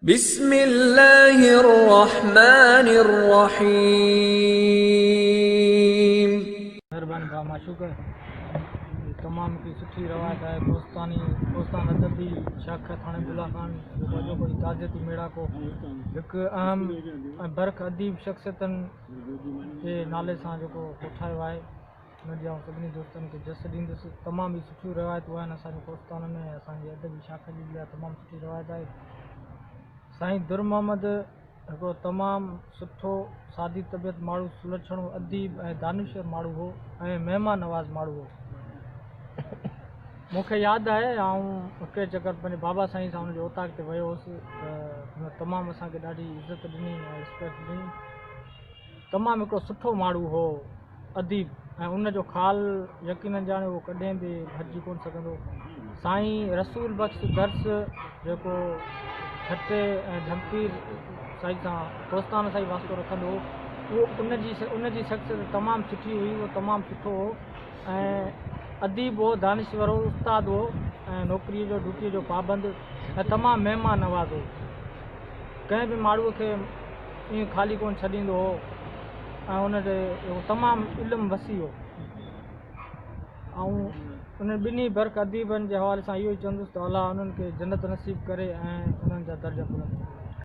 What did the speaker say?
بسم الله الرحمن الرحيم. مهرباني ڀاء معشوق. تمام هڪڙي سٺي روايت آهي ڪوستاني ڪوستان ادبي شاخ ٿاڻي بلا خان جيڪو اڄوڪو هي تعزيتي ميڙاڪو هڪ اهم ۽ برک اديب شخصيتن جي نالي سان جيڪو ڪوٺايو آهي ان جي آئون سڀني دوستن کي جس ڏيندس. تمام ئي سٺيون روايتون آهن اسان جي ڪوستان ۾ ۽ اسان جي ادبي شاخ جي به اها تمام سٺي روايت آهي. سائين در محمد هڪڙو تمام سٺو سادي طبيعت ماڻهو، سلڇڻو اديب ۽ دانشور ماڻهو هو ۽ مهمان نواز ماڻهو هو. مون کي ياد آهي آئون هڪڙي چڪر پنهنجي بابا سائين سان هن جي اوطاق تي ويو هوس ته هن تمام اسان کي ڏاڍي عزت ڏني ۽ رسپيڪٽ ڏني. تمام هڪڙو سٺو ماڻهو هو اديب ۽ ان جو خال يقينن ڄاڻي اهو ڪڏهن به ڀرجي ڪونه سگهندو. سائين رسول بخش درس جيڪو ٺٽي ۽ جهمپير سائين سان دوستانه سائين واسطو رکندو هو اهو ان جي ان جي شخصيت تمام سٺي هئي اهو تمام سٺو هو ۽ اديب هو دانشور هو استاد هو ۽ نوڪري جو ڊيوٽي جو پابند ۽ تمام مهمان نواز هو ڪنهن به ماڻهوء کي ائين خالي ڪونه ڇڏيندو هو ۽ ان تي تمام علم وسيع هو. آئون انهن ٻنهي برک اديبن جي حوالي سان اهو ئي چوندس ته الله انهن کي جنت نصيب ڪري ۽ انهن جا درجا بلند ڪري.